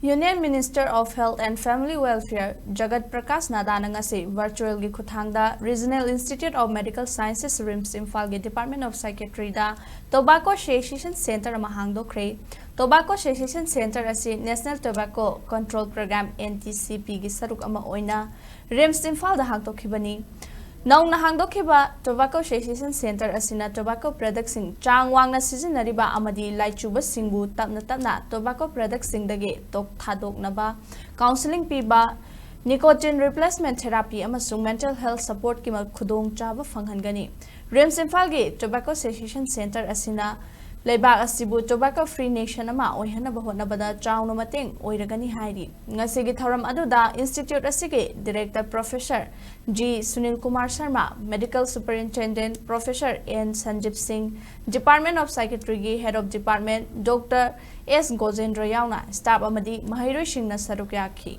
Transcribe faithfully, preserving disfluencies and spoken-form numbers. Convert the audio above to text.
Union Minister of Health and Family Welfare Jagat Prakash Naddana ꯉꯁꯤ virtualꯒꯤ ꯈꯨꯠꯊꯥꯡꯗ Regional Institute of Medical Sciences, RIMS ꯏꯝꯐꯥꯜꯒꯤ Department of Psychiatryꯗ Tobacco Cessation Center ꯑꯃ ꯍꯥꯡꯗꯣꯛꯈ꯭ꯔꯦ꯫ Tobacco Cessation Center ꯑꯁꯤ National Tobacco Control Program, NTCPꯒꯤ ꯁꯔꯨꯛ ꯑꯃ ꯑꯣꯏꯅ RIMS ꯏꯝꯐꯥꯜꯗ ꯍꯥꯡꯗꯣꯛꯈꯤꯕꯅꯤ꯫ ꯅꯧꯅ ꯍꯥꯡꯗꯣꯛꯈꯤꯕ Tobacco Cessation Center ꯑꯁꯤꯅ tobacco productꯁꯤꯡ ꯆꯥꯡ ꯋꯥꯡꯅ ꯁꯤꯖꯤꯟꯅꯔꯤꯕ ꯑꯃꯗꯤ ꯂꯥꯏꯆꯨꯕꯁꯤꯡꯕꯨ ꯇꯞꯅ ꯇꯞꯅ tobacco productꯁꯤꯡꯗꯒꯤ ꯇꯣꯛ ꯊꯥꯗꯣꯛꯅꯕ counselling ꯄꯤꯕ, nicotine replacement therapy ꯑꯃꯁꯨꯡ mental health supportꯀꯤ ꯃ-, ꯈꯨꯗꯣꯡꯆꯥꯕ ꯐꯪꯍꯟꯒꯅꯤ꯫ RIMS ꯏꯝꯐꯥꯜꯒꯤ Tobacco Cessation Center ꯑꯁꯤꯅ ꯂꯩꯕꯥꯛ ꯑꯁꯤꯕꯨ tobacco free nation ꯑꯃ ꯑꯣꯏꯍꯟꯅꯕ ꯍꯣꯠꯅꯕꯗ ꯆꯥꯎꯅ ꯃꯇꯦꯡ ꯑꯣꯏꯔꯒꯅꯤ ꯍꯥꯏꯔꯤ꯫ ꯉꯁꯤꯒꯤ ꯊꯧꯔꯝ ꯑꯗꯨꯗ institute ꯑꯁꯤꯒꯤ director professor G Sunil Kumar Sharma, medical superintendent professor N ꯁꯟꯖꯤꯞ ꯁꯤꯡ, Department of Psychiatryꯒꯤ head of department Doctor S ꯒꯣꯖꯦꯟꯗ꯭ꯔ ꯌꯥꯎꯅ staff ꯑꯃꯗꯤ ꯃꯍꯩꯔꯣꯏꯁꯤꯡꯅ ꯁꯔꯨꯛ ꯌꯥꯈꯤ꯫